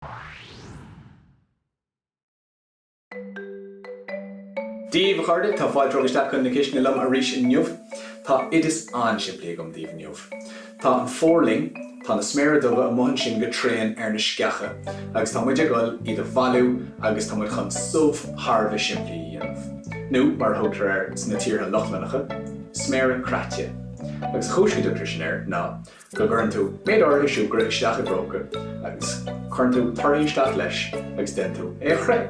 Dia daoibh, a chairde, tá fáilte romhaibh isteach chun na cistine liom arís inniu. Tá oideas an-simplí agam daoibh inniu. Tá an fómhar linn, tá na sméara dubha amuigh ansin go tréan ar na sceacha agus tá muid ag dul iad a bhailiú agus tá muid chun subh thar a bheith simplí a dhéanamh. Nó, mar a thugtar air sna tíortha Lochlannacha, sméara craite. Agus an chúis go dtugtar sin air ná go gcuireann tú méid áirithe siúcra isteach i bpróca agus cuireann tú torthaí isteach leis agus déanann tú é a chrith.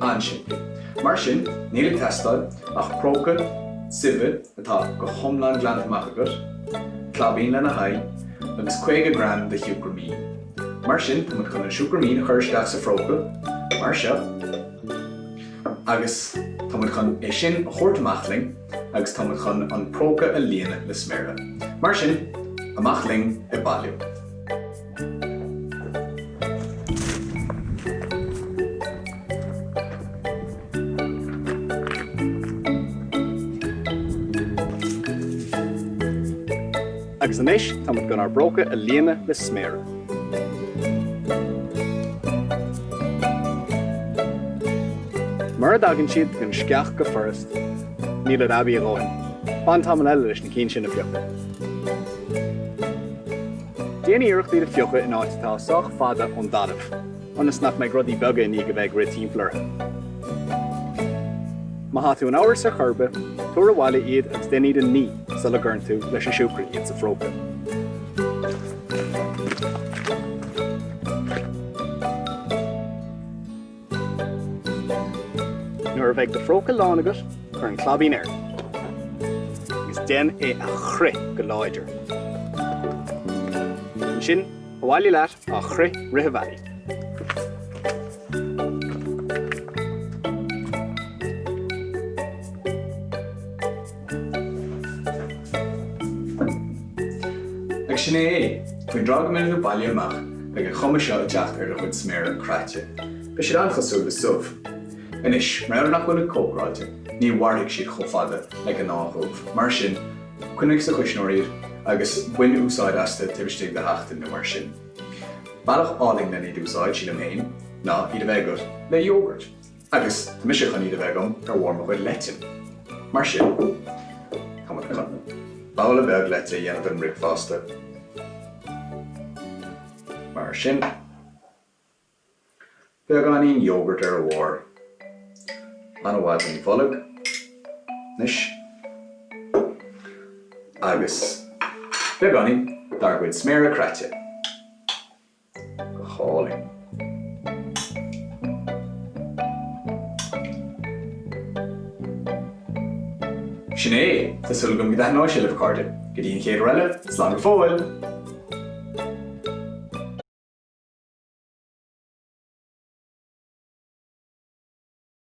An-simplí. Mar sin, níl ag teastáil ach próca suibhe atá go hiomlán glanta amach agat, claibín lena haghaidh, agus 50 gram de shiúcra mín. Mar sin, tá muid chun an siúcra mín a chur isteach sa phróca, mar seo. Agus tá muid chun é sin a thabhairt amach linn agus tá muid chun an próca a líonadh le sméara. Mar sin, amach linn ag bailiú. Agus anois tá muid chun ár bpróca a líonadh le sméara. Mura dtagann siad den sceach go furast, nílid aibí a dhóthain. Fan tamall eile leis na cinn sin a phiocadh. Déan iarracht iad a phiocadh in áit atá sách fada ón dtalamh, ionas nach mbeidh rudaí beaga i ndiaidh a bheith ag rith timpeall orthu. Má tá tú in amhras ar chor ar bith, tabhair abhaile iad agus déan iad a ní sula gcuireann tú leis an siúcra iad sa phróca. Nuair a bheidh do phróca lán agat, cuir an claibín air agus déan é a chrith go láidir. Ansin, abhaile leat á chrith rith an bhealaigh. Agus sin é é! Faoin dtráth go mbeidh tú bailithe amach, beidh an chuma seo ag teacht ar do chuid sméara craite. Beidh siad an-chosúil le subh. Anois, mar gheall ar nach bhfuilid cócaráilte, ní mhairfidh siad chomh fada le gnáthdhubh. Mar sin, coinnigh sa chuisneoir iad agus bain úsáid astu taobh istigh de sheachtain nó mar sin. Bealach álainn len iad a úsáid, sílim féin, ná iad a bheith agat le yogurt. Agus tá mise chun iad a bheith agam ar bharr mo chuid leite. Mar sin, tá muid chun babhla beag leite a dhéanamh don mbricfeasta. Mar sin. Beagáinín yogurt ar a bharr. An-mhaith don bholg. Anois. Agus beagáinín dár gcuid sméara craite. Go hálainn. Sin é! Tá súil agam go dtaitneoidh sé libh a chairde. Go dtí an chéad uair eile, slán go fóill!